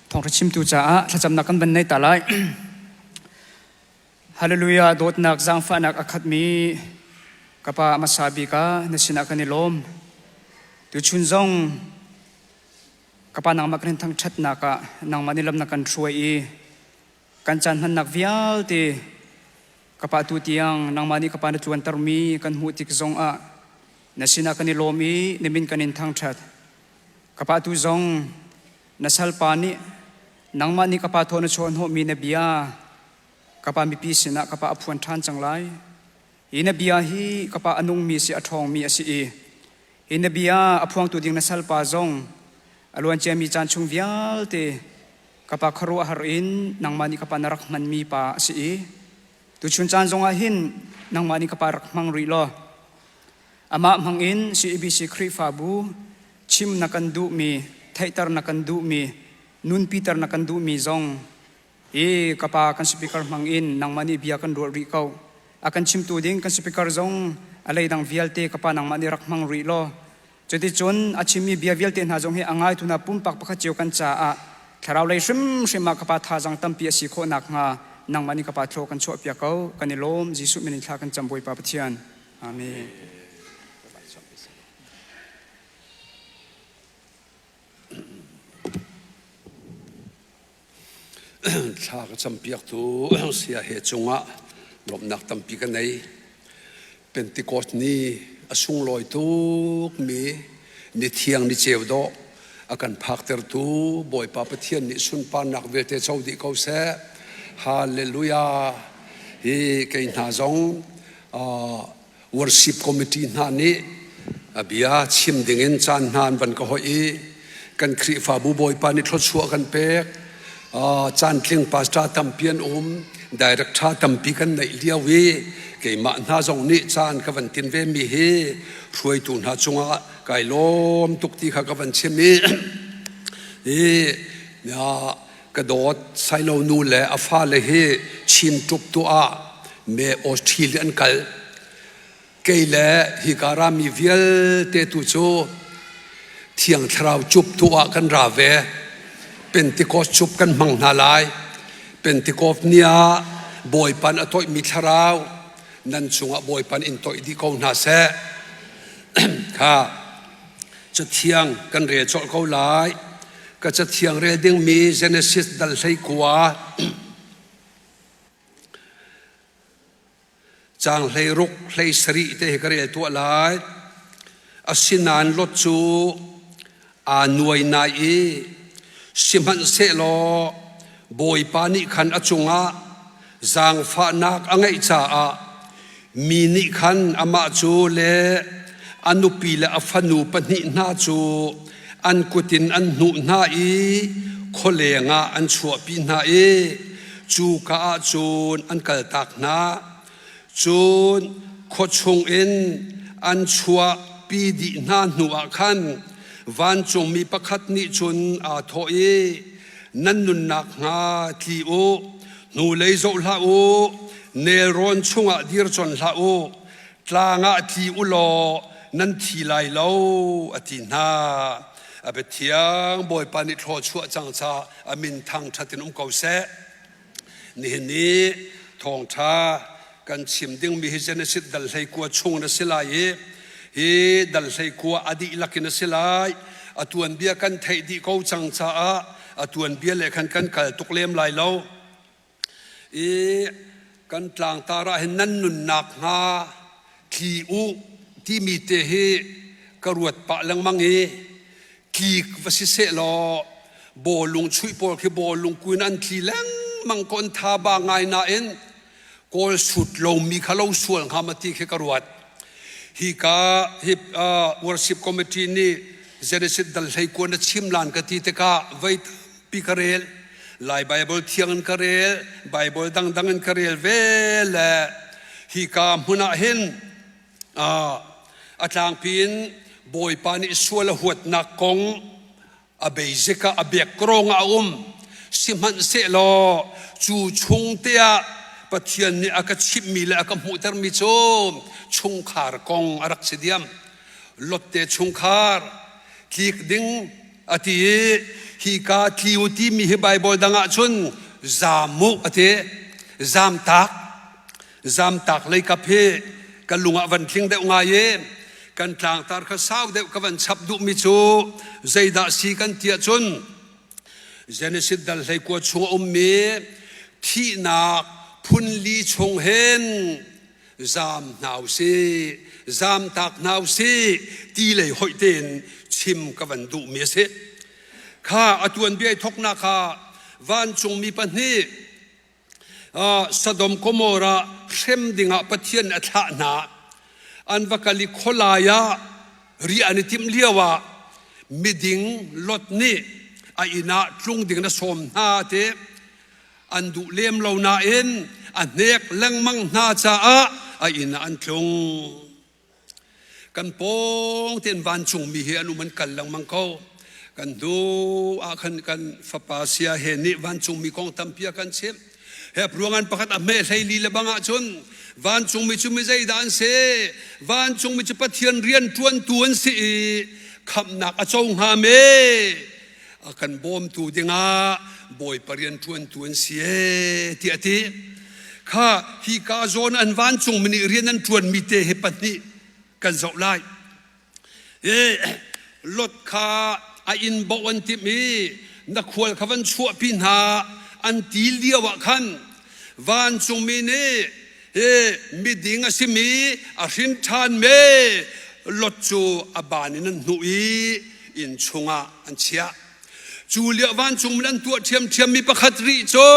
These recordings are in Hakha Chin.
Thawngṭha chimtu caah thlacamnak kan van nei ta lai. Hallelujah dawtnak zaangfahnak a khatmi ka pa hmasa bik ah na sinah kan i lawm. Tuchun zong ka pa nangmah kan in thangṭhatnak ah nangmah nih lam na kan hruai i kan caan hmannak vialte ka pa tu tiang nangmah nih ka pa na tluantermi kan hmuh tik zong ah na sinah kan i lawm i na min kan in thangṭhat. Ka pa tu zong na salpa nih nangmah nih ka pa thaw na chuahhnawhmi na bia ka pa mipi sinah ka pa a phuan ṭhan cang lai. Hi na bia hi ka pa a nungmi si a ṭhawngmi a si i hi na bia a phuangtu ding na salpa zong a luanciami caan chung vialte ka pa khuaruahhar in nangmah nih ka pa na rak hmanmi pa a si i tuchun caan zongah hin nangmah nih ka pa rak hmang rih law Amah hmangin CEBC Khrihfabu chim na kan duhmi, theihter na kan duhmi, nunpiter na kan duhmi zong hi ka pa kan speaker hmangin nangmah nih bia kan ruah rih ko. A kan chimtu ding kan speaker zong a leidang vialte ka pa nangmah nih rak hmang rih law cuticun a chimmi bia vialte hna zong hi a ngaitu hna pumpak pakhat cio kan caah thlarau lei hrimhrim ah ka pa thazaang tampi a si khawh nakhnga nangmah nih ka pa thlaw kan chuahpiak ko. Kan i lawm. Jesuh min in thla kan cam Bawipa Pathian. Amen. Thla ka campiaktu sia he cungah lawmhnak tampi ka nei. Pentecost ni a sunglawi tukmi ni thiang ni ceu dawh a kan phaktertu Bawipa Pathian nih sunparnak vialte co dih ko seh. Hallelujah. Hi kei hna zong worship committee hna nih bia chim dingin caan hna an van ka hoih i kan Khrihfabu Bawipa nih thluachuah kan pek. Caantling pastor tampi an um, director tampi kan neih lio i keimah hna zong nih caan ka van tin ve mi hi hruaitu hna cungah kai lawm tuk ti kha ka van chim i hi ka dawt Sailo nu le a fale hi Chin ṭup tu ah me Australia an kal. Kei le hika rami vialte tu cu Thiang Thlarau cup tu ah kan ra ve. Pentecost cup kan hmang hna lai. Pentecost ni ah Bawipa a toihmi thlarau nan chungah Bawipa in toih dih ko hna seh. Kha Cathiang kan rel colh ko lai. Ka cathiang rel dingmi Genesis dal 19 caang 16 17 te hi ka rel tuah lai. Asinain Lot cu aa nuai nai i sihmanhsehlaw Bawipa nih khan a cungah zaangfahnak a ngeih caah mi nih khan amah cu le a nupi le a fanu pahnih hna cu an kut in an hnuh hna i khualeng ah an chuahpi hna i cuka ah cun an kaltak hna. Cun khua chungin an chuahpi dih hna hnuah khan vancungmi pakhat nih cun aa thawh i, Nan nunnak hnga tli u, hnulei zoh hlah u, nelrawn chungah dir con hlah u, tlang ah tli u law nan thi lai lo, a ti hna. A biathiang Bawipa nih thluachuah cang ca a min thangṭhat in um ko seh. Nihin ni thawngṭha kan chim dingmi hi Genesis dal 19 chung na si lai i hi dal 19 a dihlak in a si lai. A tuanbia kan theih dih ko cang caah a tuanbia le khan kan kal tuk lem lai lo. I kan tlangtar ah hin nan nunnak hnga tli u timi te hi ka ruat pah lengmang i tlik va si seh law bawlung chuih pawl khi bawlung kuin an tli lengmang ko an tha ba ngai nain kawl sut lomi kha lo sual hnga ma ti khi ka ruat hi ka hi worship committee nih Genesis dal hlei kuan na chim lan ka ti tikah voi tampi ka rel Lai Bible thiang in ka rel Bible dangdang in ka rel ve le hi ka hmun ah hin A tlangpi in Bawipa nih sual a huatnak kong a basic ah a background ah a um. Sihmanhsehlaw cu chung te ah Pathian nih a ka chimhmi le a ka hmuhtermi cu chungkhar kong a rak si diam. Lotte chungkhar tlik ding. A ti i hika tli u timi hi Baibal dang ah cun zaam u a ti. Zaamtak. Zaamtak lei kap hi ka lung ah van tling deuh ngai i kan tlangtar kha sau deuh ka van chap duhmi cu zeidah si kan ti ahcun Genesis dal 19 chung a ummi thihnak phunli chung hin zaam hna usih, zaamtak hna usih ti lei hoih tein chim ka van duhmi a si. Kha a tuanbia i thawknak kha vancungmi pahnih Sodom Gomorrah hrem dingah Pathian a thlah hna. An va kal i khualai ah riah an i timh lio ah miding Lot nih a inn ah tlung ding in a sawm hna ti an duh lem lo nain a hnek lengmang hna caah a inn ah an tlung. Kan pawng tein vancungmi hi an um an kal lengmang ko. Kan hnu ah khan kan fapa sia he nih vancungmi kong tampi a kan chimh. He ruangan pakhat a hme hlei li le bang ahcun vancungmi cu mi zeidah an si? Vancungmi cu Pathian rian ṭuantu an si i khamhnak a co hnga me? A kan bawmtu dingah Bawipa rian ṭuantu an si ee tiah a ti. Kha hi ka zawn an vancungmi nih rian an ṭuanmi te hi pahnih kan zoh lai. I Lot kha a inn boh an timh i na khual kha van chuahpi hna an ti lio ah khan vancungmi nih hi miding a simi a hrin ṭhan me Lot cu a ban in an hnuh i inn chungah an chiah. Cu lio vancung an tuah ṭhiamṭhiammi pakhat rih cu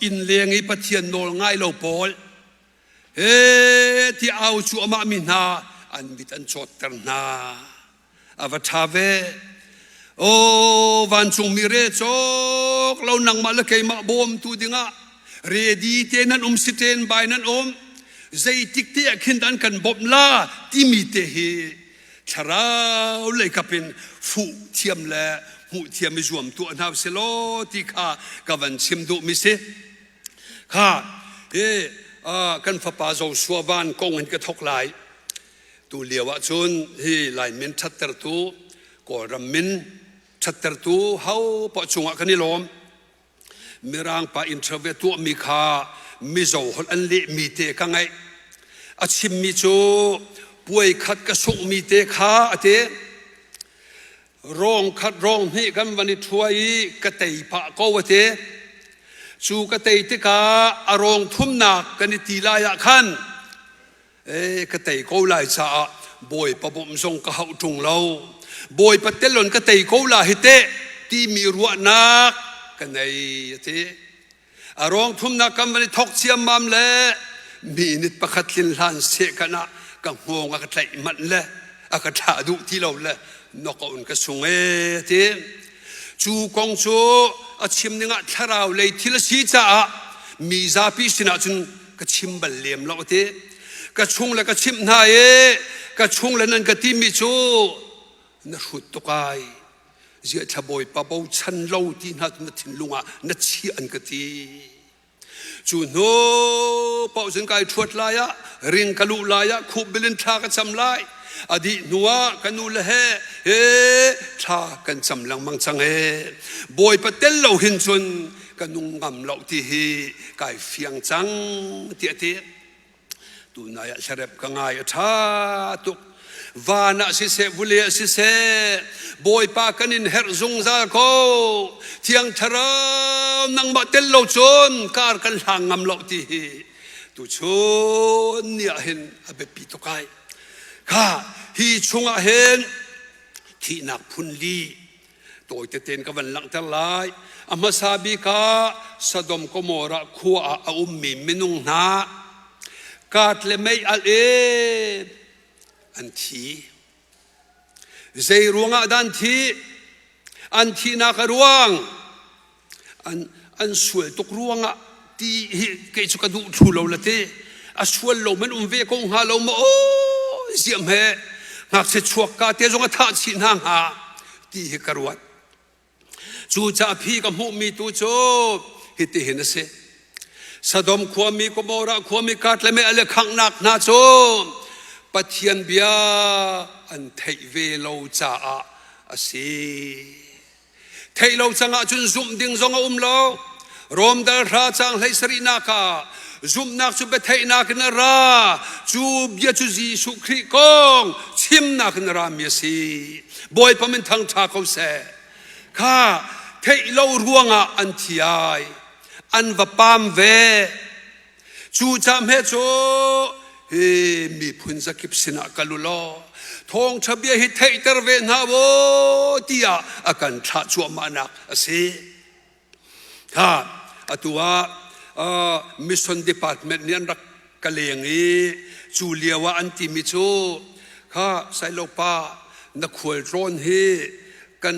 inn leng i Pathian nawl ngai lo pawl he ti au cu amah mi hna an mit an cawtter hna. A va ṭha ve. Aw vancungmi re cawk lo nangmah le keimah bawmtu dingah ready te nan um si ṭen bai nan um zeitik te ah khin an kan bawmh la timi te hi thlarau lei kap in fuh thiam le hmuh thiam i zuam tuah hna usih law ti kha ka van chim duhmi si. Kha hi kan fapa Joshua Van kong in ka thok lai. Tu lio ah cun hi Lai min ṭhattertu Kawlram min ṭhattertu ho poah cungah kan i lawm. Mirang pa interview tuahmi kha Mizo holh an lehmi te ka ngaih. A chimmi cu puai khat ka sunghmi te kha a ti. Rawng khat rawng hnih kan van i ṭhuai i ka tei pah ko a ti. Cu ka tei tikah a rawng thumnak kan i ti lai ah khan E, ka tei ko lai caah Bawipa bawmh zong ka hauh ṭung lo. Bawipa telon ka tei ko la hi teh timi ruahnak ka nei a ti. A rawng thumnak kan van i thok ciammam le minute pakhat tlin hlan seh kan ah ka hngawng a ka tlaih manh le a ka thlah duh ti lo le nok a un ka sung e a ti. Cu kong cu a chim ning ah thlarau lei thil a si caah mi zapi sinah cun ka chim bal lem lo ti. Ka chung le ka chimh hna i ka chung le nan ka timi cu na hrut tuk ai. Ziah thla bawipa bochan lo ti hna cu na thinlung ah na chiah an ka ti. Cu hnu paoh cun kai ṭhuat lai ah ring ka luh lai ah khupbil in thla ka cam lai. A dih hnu ah ka nu le he he thla kan cam lengmang cang ee. Bawipa tel lo hin cun ka nung ngam lo ti hi kai fiang cang tiah a ti. Tunai ah hlarep ka ngai a ṭha tuk. Van ah siseh, vule ah siseh, Bawipa kan in herh zungzal ko. Thiang Thlarau nangmah tel lo cun kar kan hlang ngam lo ti hi tuchun ni ah hin a biapi tuk ai. Kha hi chungah hin thihnak phun li tawi tete in ka van langhter lai. A hmasa bik ah Sodom Gomorrah khua ah a ummi minung hna kaat le mei alh in an thi. Zei ruangah dah an thih? An thihnak a ruang an sual tuk ruangah ti hi kei cu ka duh thlu lo la ti. A sual lo man um ve ko hnga lo ma aw ziam he ngakchia chuak ka te zong a thah chih hna hnga ti hi ka ruat. Cucaah phi ka hmuhmi tu cu hitihin a si. Sodom khuami, Gomorrah khuami, Kat le mei le khanghnak hna cu Pathian bia an theih ve lo caah a si. Theih lo cang ahcun zumh ding zong a um lo. Rom dal hra caang hlei sarihnak ah zumhnak cu biatheihnak in a ra. Cu bia cu Jesuh Khrih kong chimnak in a rami a si. Bawipa min thangṭha ko seh. Kha theih lo ruangah an thi ai. An va pam ve. Cu ca hme cu hi miphun zakip sinah kal u law thawngṭha bia hi theihter ve hna waw tiah a kan thlah cuahmahnak a si. Kha atu ah mission department nih an rak ka leng i cu lio ah an timi cu kha Sailopa na khualtlawn hi kan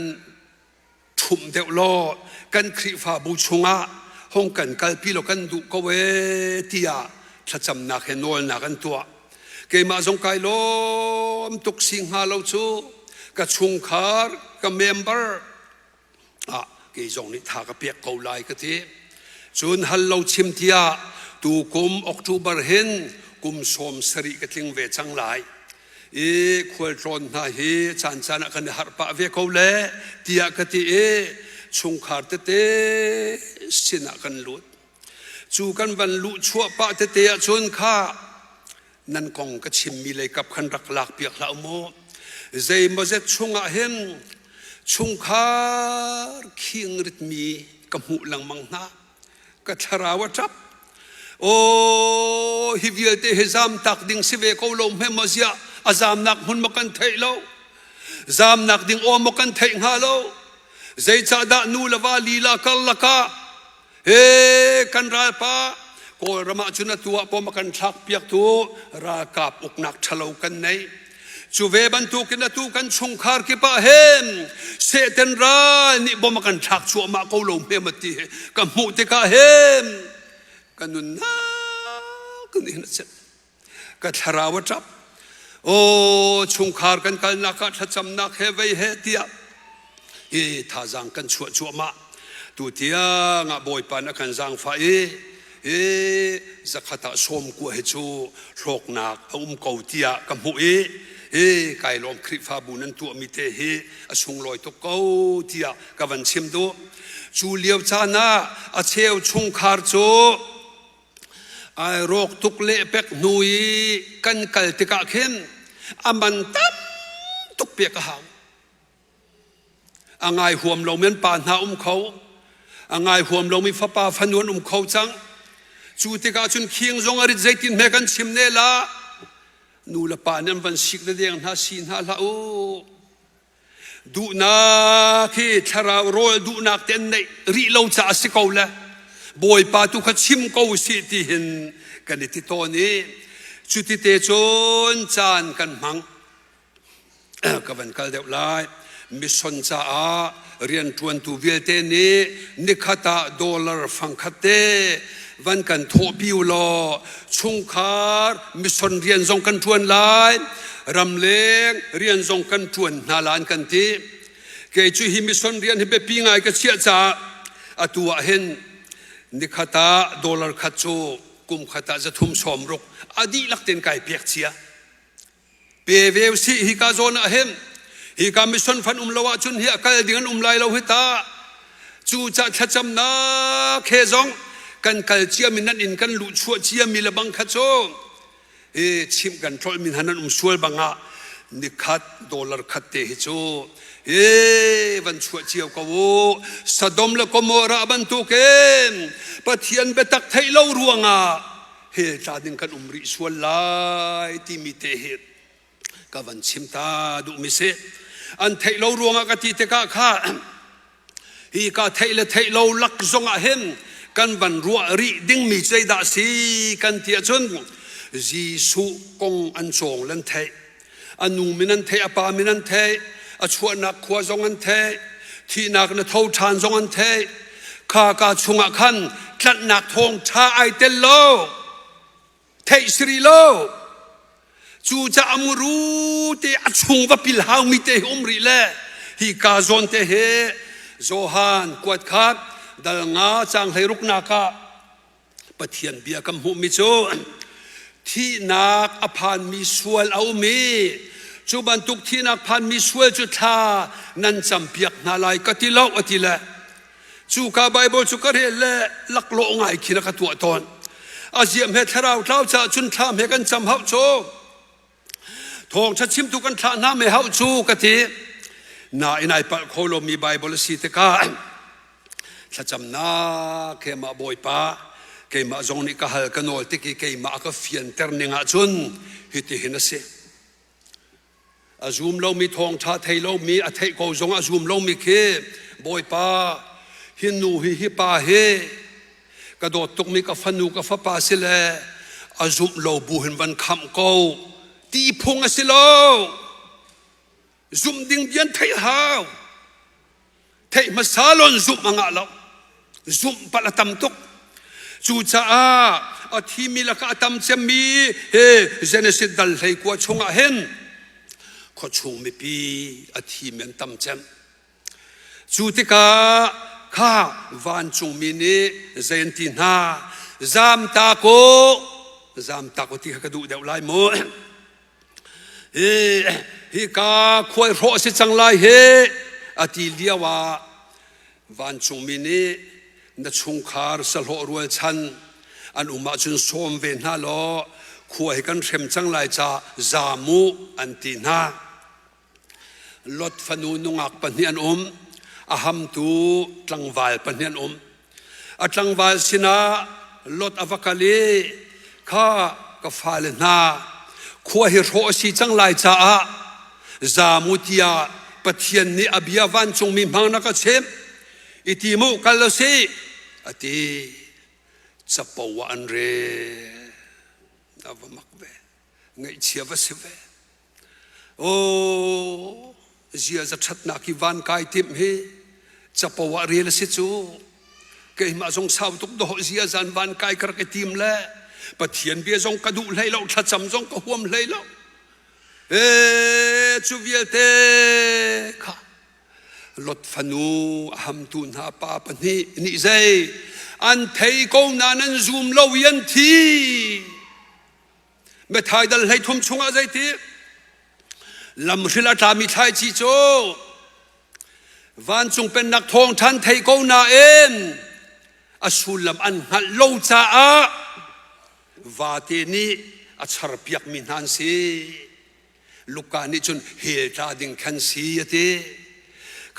ṭhumh deuh law kan Khrihfabu chungah hong kan kalpi law kan duh ko ee tiah thlacamnak he nawlnak an tuah. Keimah zong kai lawm tuk si hnga lo cu ka chungkhar ka member ah kei zong nih tha ka pek ko lai ka ti. Cun hal lo chim tiah tu kum October hin kum 70 ka tling ve cang lai. I khualtlawn hna hi caancaan ah kan i harh pah ve ko le tiah ka ti i chungkhar tete sinah kan lut. Cu kan van luh chuah pah tete ahcun kha nan kong ka chimmi lei kap khan rak lak piak hlah u mu. Zeimawzet chungah hin chungkhar khing ritmi ka hmuh lengmang hna. Ka thlarau a ṭap. Aw, hi vialte hi zamtak ding si ve ko lo hme maw ziah a zamnak hmun maw kan theih lo. Zamnak ding aw maw kan theih hnga lo. Zeicahdah nu le va lila karlak ah he kan ralpa Kawlram ah cun atu ah pom a kan thlak piaktu ralkap uknak ṭhalo kan nei. Cu ve bantukin atu kan chungkhar kip ah hin Satan ral nih bom a kan thlak cuahmah ko lo hme ma ti hi ka hmuh tikah hin ka nunnak nih hin a chet. Ka thlarau a ṭap. Aw chungkhar kan kalnak ah thlacamnak he vei he tiah hi thazaang kan chuah cuahmah. Tu tiang ah Bawipa na kan zaangfah i hi zakhat ah 90 hi cu hlawknak a um ko tiah ka hmuh i hi kai lawm Khrihfabu nan tuahmi te hi a sunglawi tuk ko tiah ka van chim duh. Cu lio caan ah a cheu chungkhar cu ai rawk tuk lehpek hnu i kan kal tikah khin a man tam tuk pek a hau. A ngai huam lomi an pa hna um kho. A ngai huam lomi fapa fanu an um kho cang. Cu tikah cun khing zong a rit zeitin hme kan chim ne la. Nu le pa nih an van sik le deng hna si hna hlah u. Duhnak hi thlarau rawl duhnak te an neih rih lo caah a si ko le Bawipa tu kha chim ko sih ti hin kan i ti tawn i cuti te cun caan kan hmang. Ka van kal deuh lai. Mission caah rianṭuantu vialte nih nikhat ah dollar fangkhat te van kan thawhpi u law chungkhar mission rian zong kan ṭuan lai, ramleng rian zong kan ṭuan hna la an kan ti. Kei cu hi mission rian hi biapi ngai ka chiah caah atu ah hin nikhat ah dollar khat cu kum khat ah 360 a dihlak tein kai pek cia. Pe ve usih hika zawn ah hin hika mission fund um lo ahcun hi a kal ding an um lai lo hi ta. Cu ca thlacamnak he zong kan kal ciami nan inn kan luh chuah ciami le bang kha cu hi chimh kan tlolh mi hna nan um sual bang ah nikhat dollar khat te hi cu hi van chuah cio ko u. Sodom le Gomorrah bantukin Pathian biatak theih lo ruangah hell tla ding kan um rih sual lai timi te hi ka van chim ta duhmi si. An theih lo ruangah ka ti tikah kha hi ka theih le theih lo lak zongah hin kan van ruah rih dingmi zeidah si kan ti ahcun Jesuh kong an cawng lan theih a nu min an theih a pa min an theih a chuahnak khua zong an theih thihnak na tho ṭhan zong an theih kha ka chungah khan tlanhnak thawng ṭha ai tel lo theih si rih lo cu ca amuru te a chung va pil haumi te hi um rih le hi ka zawn te hi Johan kuat khat dal nga cang hlei ruknak ah Pathian bia kan hmuhmi cu thihnak a phanmi sual a um i Cu bantuk thihnak phanmi sual cu thla nan campiak hna lai ka ti lo a ti le cu ka Bible cu ka rel le laklawh ngai khin a ka tuah tawn. A ziam he thlarau tlau caah cun thlam he kan cam hauh cu. Thawngṭha chimtu kan thlah hna me hauh cu ka ti. Nain ai palh kho lomi Bible a si tikah thlacamnak he mah Bawipa keimah zong nih ka hal ka nawl tik i keimah a ka fianter ning ahcun hitihin a si. A zum lomi thawngṭha thei lomi a theih ko zong a zum lomi khi Bawipa hi nu hi hi pa hi ka dawt tukmi ka fanu ka fapa si le a zumh lo bu hin van khamh ko ti phung a si lo. Zumh ding bian theih hau. Theih hmasa lon zumh a ngah lo. Zumh palh a tam tuk. Cucaah a thimi lakah a tam cemmi he Genesis dal hlei kua chungah hin khuachung mipi a thimi an tam cem. Cu tikah kha vancungmi nih zei an ti hna? Zamtak u, zamtak u ti kha ka duh deuh lai mu. Hi hika khuai hrawh a si cang lai hi a ti lio ah vancungmi nih na chungkhar sahlawh rualchan an um ahcun sawm ve hna law khua hi kan hrem cang lai ca zaam u an ti hna. Lot fanu nungak pahnih an um, a hamtu tlangval pahnih an um. A tlangval sinah Lot a va kal i kha ka fale hna khua hi hrawh a si cang lai caah zaam u tiah Pathian nih a bia vancungmi hmang na ka chimh i ti mu kal u sih a ti. Capo ah an rel. A va mak ve. Ngaihchia va si ve. Aw, ziaza ṭhatnak i van kai timh hi capo ah rel a si cu. Keimah zong sau tuk dawh ziaza an van kai ka rak i tim le Pathian bia zong ka duh hlei lo, thlacam zong ka huam hlei lo. Ee, cu vialte kha Lot fanu a hamtu hna pa pahnih nih zei an thei ko nain an zum lo i an thi. Matthai dal 13 chungah zeiti lamhril a tlami thlaici cu vancung pennak thawngṭhan thei ko nain a sullam an hngalh lo caah vate nih a charpiakmi hna an si. Luka nih cun hell tla ding khan si a ti.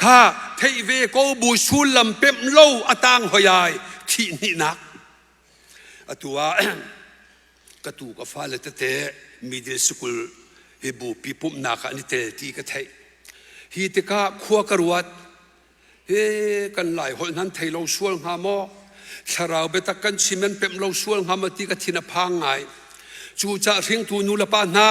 Kha theih ve ko bu sullam pemh lo a tang hoi ai thih hnihnak. Atu ah ka tu ka fale tete middle school hi bupi pumhnak ah an i tel ti ka theih. Hi tikah khua ka ruat. He kan lai holh nan thei lo sual hnga maw? Thlarau biatak kan chim an pemh lo sual hnga maw ti ka thin a phang ngai. Cucah hringtu nu le pa hna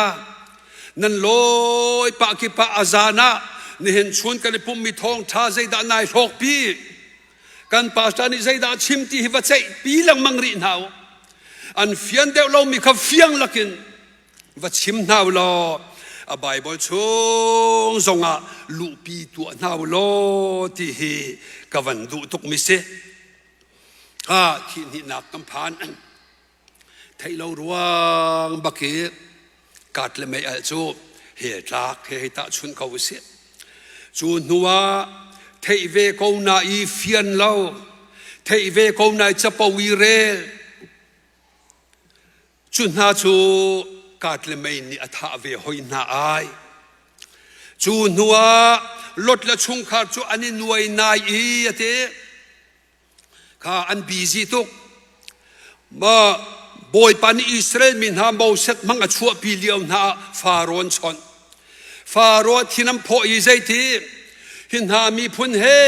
nan lawi pah kip ah a zan ah nihin chun kan i pummi thawngṭha zeidah nai hlawkpi Kan pastor nih zeidah a chim ti hi va ceihpi lengmang rih hna u. An fian deuh lomi kha fiang lakin va chim hna u law a Bible chung zongah luhpi tuah hna u law ti hi ka van duh tukmi si. Ha thih hnihnak kan phan. Theih lo ruang bak i kat le mei alh cu hel tlak he hei tahchunh ko usih. Cu hnu ah theih ve ko na i fian lo, theih ve ko na i capo i rel. Cu hna cu kat le mei nih a thah ve hoi hna ai. Cu hnu ah Lot le chungkhar cu an i nuai nai i a ti. Kha an busy tuk. Ma Bawipa nih Israel mi hna Moses hmang a chuahpi lio hna ah Faro an chawnh. Faro thin an phawh i zeiti hi hna miphun he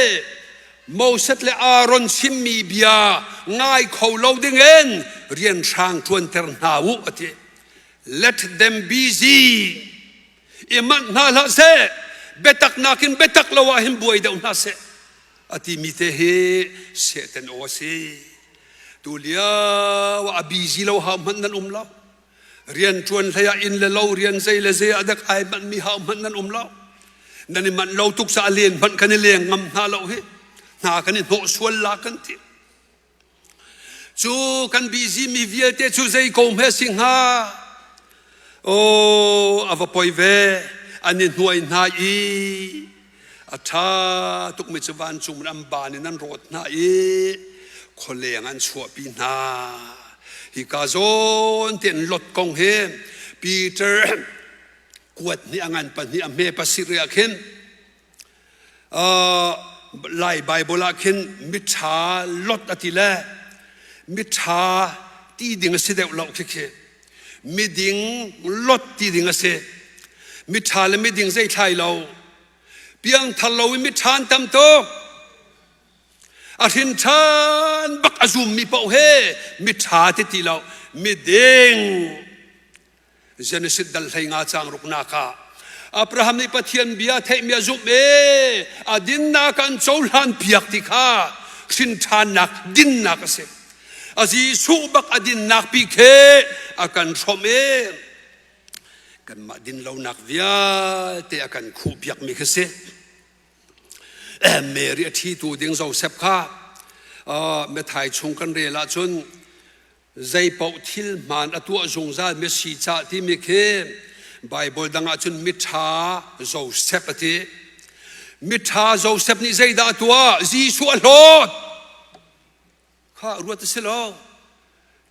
Moses le Aaron chimmi bia ngai kho lo dingin rian hrang ṭuanter hna u a ti. Let them busy. I manh hna hlah seh. Biatak nakin biatak lo ah hin buai deuh hna seh. A timi te hi Satan aw a si. Tu lio ah a busy lo hau hmanh nan um lo. Rian ṭuan hlei ah inn le lo rian zei le zei ah dek ai manh mi hau hmanh nan um lo. Nan i manh lo tuk caah len hmanh kan i leng ngam hna lo hi. Hna kan i hnawh sual la kan ti. Cu kan busy mi vialte cu zei ko hme si hnga? Aw, a va poi ve. an i hnuai hna i a ṭha tukmi cu vancung in an baan in an rawt hna i khualeng an chuahpi hna. Hika zawn tein Lot kong hi Peter kuat nih a ngan pahnih a hme pasarih ah khin Lai Baibal ah khin miṭha Lot a ti le miṭha ti ding a si deuh lo khikhi. Miding Lot ti ding a si. Miṭha le miding zei thlai lo. Piangthar lo in miṭha an tam tuk. A hrin ṭhan bak a zummi paoh he miṭha ti ti lo miding Genesis dal 15 caang ruknak ah Abraham nih Pathian bia theihmi a zumh i a dinnak an cohlan piak ti kha hrinṭhannak dinnak a si. A Jesuh bak a dinnak pi khi a kan hrawmh i kanmah dinlonak vialte a kan khuh piakmi khi si. Mary a ṭhitu ding Joseph kha Matthai chung kan rel ahcun Zeipaoh thil hmaan a tuah zungzal mi si cah timi khi Baibal dang ahcun miṭha Joseph a ti. Miṭha Joseph nih zeidah a tuah? Jesuh a hlawt. Kha ruat a si lo.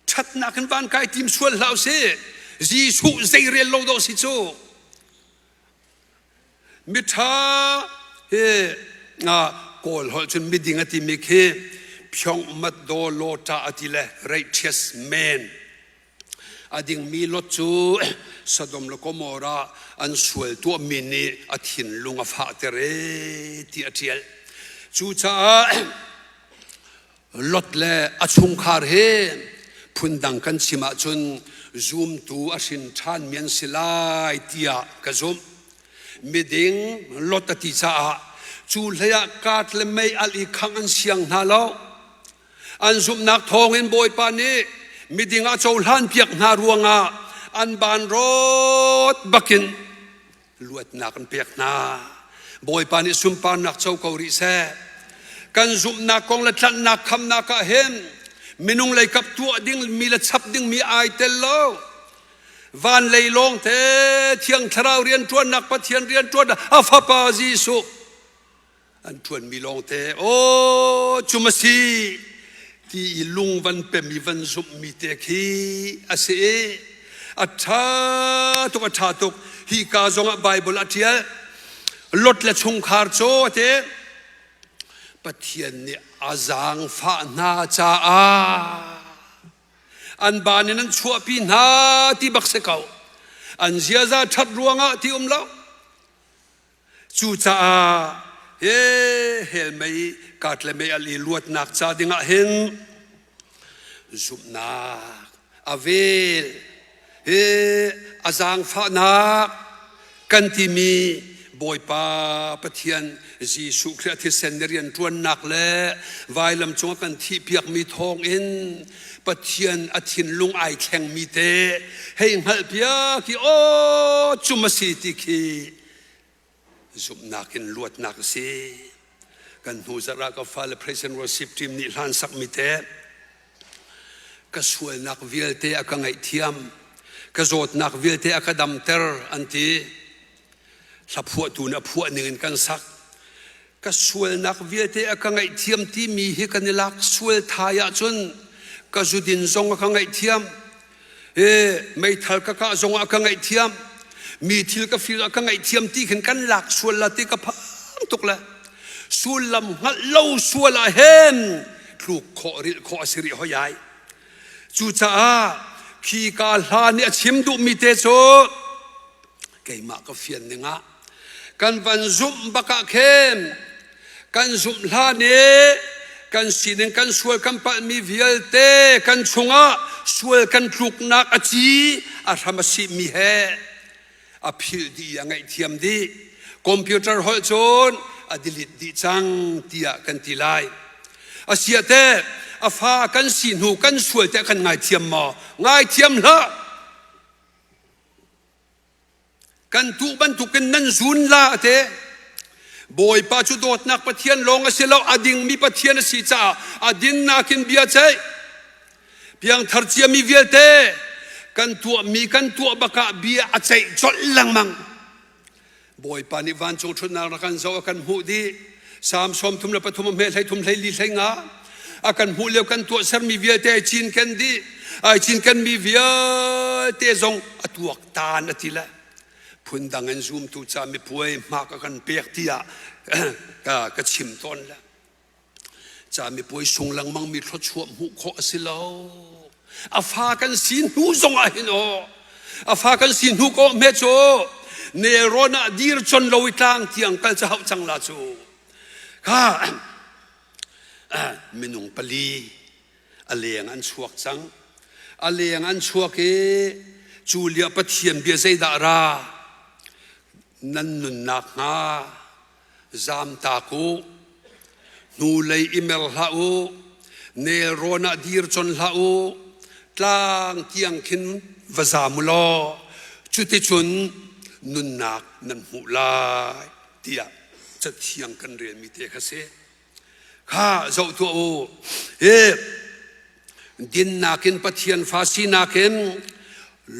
Ṭhatnak in van kai tim sual hlah usih. Jesuh zei rel lo dawh si cu. Miṭha hi Kawl holh cun miding a timi khi Phyong Mat Daw Law Ṭa a ti le righteous man. A dingmi Lot cu Sodom le Gomorrah an sual tuahmi nih a thinlung a fahter ee ti a ṭial. Cucaah Lot le a chungkhar he phundang kan chim ahcun zumtu a hrin ṭhanmi an si lai tiah ka zumh. Miding Lot a ti caah cu hleiah kaat le mei alh i khangh an siang hna lo. An zumhnak thawngin Bawipa nih miding a cohlan piak hna ruangah an ban rawt bakin luatnak an pek hna. Bawipa nih sunparnak co ko rih seh. Kan zumhnak kong le tlanhnak khamnak ah hin minung lei kap tuah ding mi le chap ding mi ai tel lo. Van lei lawng te Thiang Thlarau rianṭuannak Pathian rianṭuannak a Fapa Jesuh an ṭuanmi lawngte aw cum a si ti i lung van pem i van zumhmi te khi a si i a ṭha tuk a ṭha tuk hi ka zongah Baibal a ṭial Lot le chungkhar cu a ti Pathian nih a zaangfah hna caah an baan in an chuahpi hna ti bak si ko an ziaza ṭhat ruangah ti um lo Cucaah he hell mei kat le mei al i luatnak ca dingah hin zumhnak a vel he a zaangfahnak kan timi Bawipa Pathian Jesuh Khrih a thisen na rianṭuannak le vailam cungah kan thihpiakmi thawngin Pathian a thinlung ai thlengmi te hei hngalhpiak i aw cum a si ti khi Zumhnak in luatnak a si. Kan hnu zarh ah ka fale praise and worship team nih hlan sakmi te ka sualnak vialte a ka ngaihthiam ka zawtnak vialte a ka damter an ti hla phuahtu nih a phuah ning in kan sak ka sualnak vialte a ka ngaihthiam timi hi kan i lak sual thai ahcun ka zudin zong a ka ngaihthiam E meithal ka kah zongah ka ngaihthiam mi thil ka fir ah ka ngaihthiam ti khin kan lak sual la ti ka phang tuk le sullam hngalh lo sual ah hen tluk khawh rilh khawh a si rih hoi ai cucaah khi ka hla nih a chim duhmi te cu keimah ka fian ning ah kan van zumh bak ah khin kan zumh hlan i kan sining kan sual kan palhmi vialte kan chungah sual kan tluknak a ci a hram a sihmi he a philh dih i a ngaihthiam dih computer holh cun a delete dih cang tiah kan ti lai asiah teh a fa kan si hnu kan sual teh kan ngaithiam maw ngaithiam hlah Kan tuh bantukin nan zun la a ti. Bawipa cu dawtnak Pathian lawng a si lo, a dingmi Pathian a si caah a dinnak in bia ceih. Piangthar ciami vialte kan tuahmi kan tuah bakah bia a ceih colh lengmang. Bawipa nih vancung ṭhutnak rak kan zoh a kan hmuh dih. Salm 33 a hme 13 14 hleinga a kan hmuh lio kan tuahsermi vialte ai cinken dih. Ai cinkenmi vialte zong a tuaktan a ti le phundang in zumtu ca mipuai hmak a kan pek tiah ka chim tawn le. Camipuai sung lengmang mi thluachuah hmuh khawh a si lo. A fa kan si hnu zong ah hin aw, a fa kan si hnu ko hme cu nelrawn ah dir chon lo i tlang tiang kal ca hauh cang la cu. Kha minung pali a leng an chuak cang. A leng an chuak i cu lio Pathian bia zeidah ra nan nunnak hnga Zamtak u, hnulei i mer hlah u, nelrawn ah dir con hlah u, tlang tiang khin va zam u law cuticun nunnak nan hmuh lai tiah Cathiang kan relmi te kha si. Kha zoh tuah u, hi dinnak in Pathian fa sinak in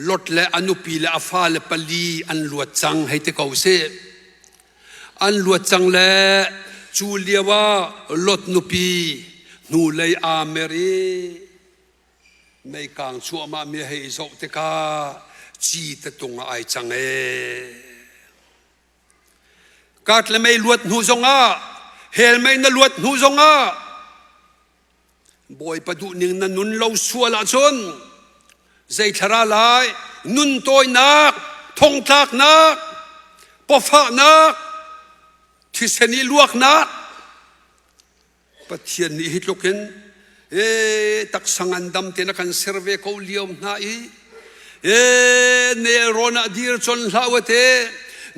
Lot le a nupi le a fale pali an luat cang hei ti ko sih. An luat cang le cu lio ah Lot nupi hnulei aa mer i meikang cuahmah mi hei zoh tikah ci tatung ah ai cang ee. Kat le mei luat hnu zongah hell mei na luat hnu zongah Bawipa duhning na nun lo sual ahcun zei thlara lai nun tawinak, thongtlaknak, pawfahnak, thisen i luaknak Pathian nih hi tluk in e taksa ngandam tein a kan ser ve ko lio hna i e nelrawn ah dir con hlah u te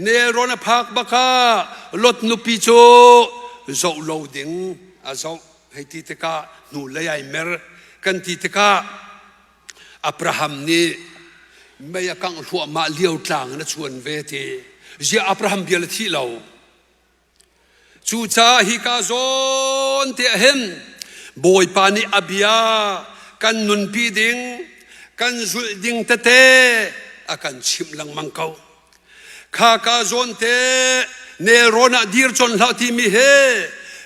nelrawn a phak baka Lot nupi cu zoh lo ding a zoh hei ti tikah hnulei ai mer kan ti tikah Abraham nih mei a kangh hluahmah lio tlang in a chuan ve ti ziah Abraham bia le thih lo cucaah hika zawn te ah hin Bawipa nih a bia kan nunpi ding kan zulh ding tete a kan chimh lengmang ko Kha ka zawn te nelrawn ah dir con hlah timi he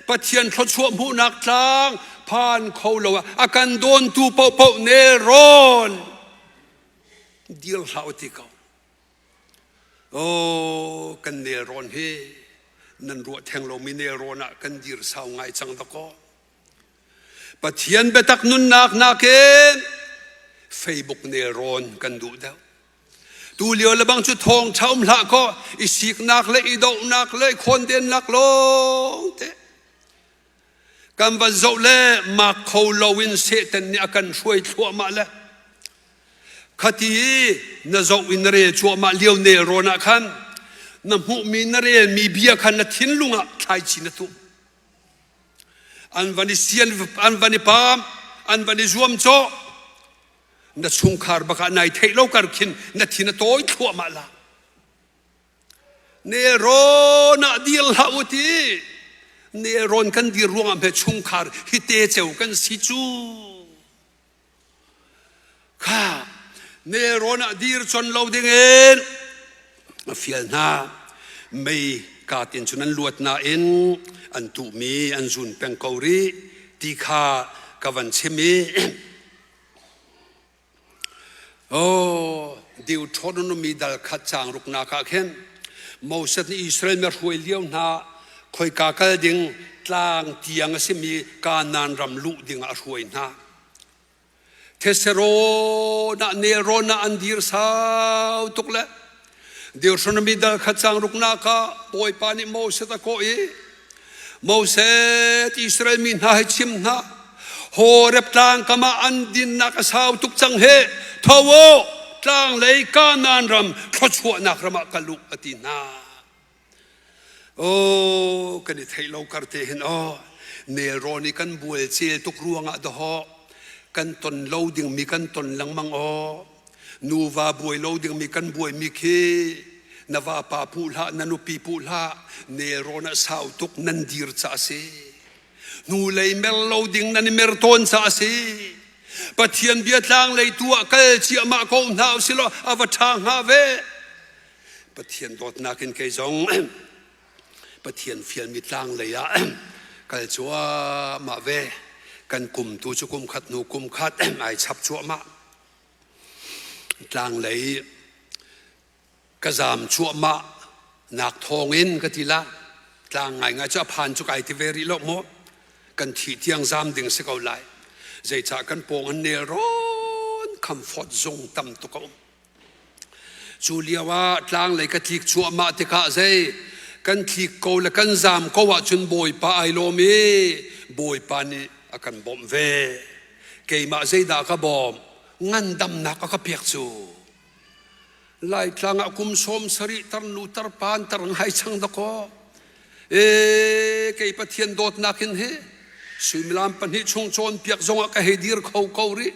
Pathian thluachuah hmuhnak tlang phan kho lo ah a kan dawntu paohpaoh nelrawn dir hlah u ti ko. Oh, kan nelrawn hi nan ruah theng lomi nelrawn ah kan dir sau ngai cang dakaw. Pathian biatak nunnak nakin Facebook nelrawn kan duh deuh. Tu lio le bang cu thawngṭha um hlah kaw i siknak le i dohnak le i khawndennak lawng te kan van zoh le mak kho loin Satan nih a kan hruai thluahmah le khati na zoh in na rel cuahmah lio nelrawn ah khan na hmuhmi na relmi bia khan na thinlung ah thlaici na tuh an van i sian an van i paam an van i zuamcawh Na chungkhar bak ah nai theih lo kar khin na thin a tawi thluahmah la. Nelrawn ah dir hlah u ti. Nelrawn kan dir ruangah hme chungkhar hi te ceu kan si cu. Kha nelrawn ah dir chon lo dingin a fial hna. Mei katin cun an luat nain an tuhmi an zun peng ko rih ti kha ka van chim i Oh, Deuteronomy dal khat caang ruknak ah khin Moses nih Israel mi a hruai lio hna khoika kal ding tlang tiang a simi Kanaan ram luh ding ah a hruai hna. Theserawn ah nelrawn ah an dir sau tuk le Deuteronomy dal khat caang ruknak ah Bawipa nih Moses a kawh i Moses Israel mi hna hi chim hna Horeb tlang kam ah an dinnak a sau tuk cang he tho u tlanglei Kanaan ram thluachuahnak ram ah kal u a ti hna. Oh kan i theih lo kar te hin oh nelrawn i kan bual cel tuk ruangah dawhawh kan ton lo dingmi kan ton lengmang aw nuva buai lo dingmi kan buaimi khi na vapa puh hlah na nupi puh hlah nelrawn ah sau tuk nan dir ca a si hnulei mer lo ding nan i mer tawn ca a si Pathian bia tlang lei tu ah kal ciahmah ko hna usih law a va ṭha hnga ve. Pathian dawtnak in kei zong Pathian fialmi tlang lei ah kal cuahmah ve. Kan kum tu cu kum khat hnu kum khat ai chap cuahmah. Tlang lei ka zaam cuahmah nak thawngin ka ti la. Tlang ngaingai cu a phan cu kai ti ve rih lo maw? Kan thih tiang zaam ding si ko lai. Zeicah kan pawng an nel rawn khamfawt zung tam tuk a um. Cu lio ah tlanglei ka tlik cuahmah tikah zei kan tlik ko le kan zaam ko ahcun Bawipa ai lawm i Bawipa nih a kan bawmh ve. Keimah zeidah ka bawmh? Ngandamnak a ka pek cu. Laitlang ah kum 70 tarnu tarpa an tar ngai cang dakaw. E kei Pathian dawtnak in hi suimilam pahnih chung cawnpiak zongah ka hei dir kho ko rih.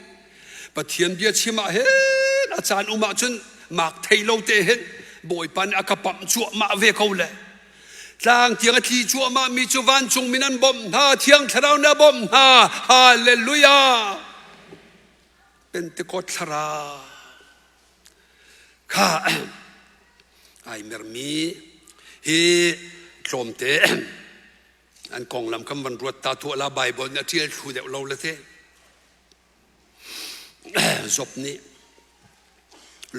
Pathian bia chim ah hin a caan um ahcun mak thei lo te hin Bawipa nih a ka pamh cuahmah ve ko le tlang tiang a tli cuahmah mi cu vancung min an bawmh hna thiang thlarau nih a bawmh hna hallelujah Pentecost thlarau kha ai mermi hi tlawmte an konglam kan van ruat ta tuah la Bible nih a ṭial thlu deuh lo le te Job nih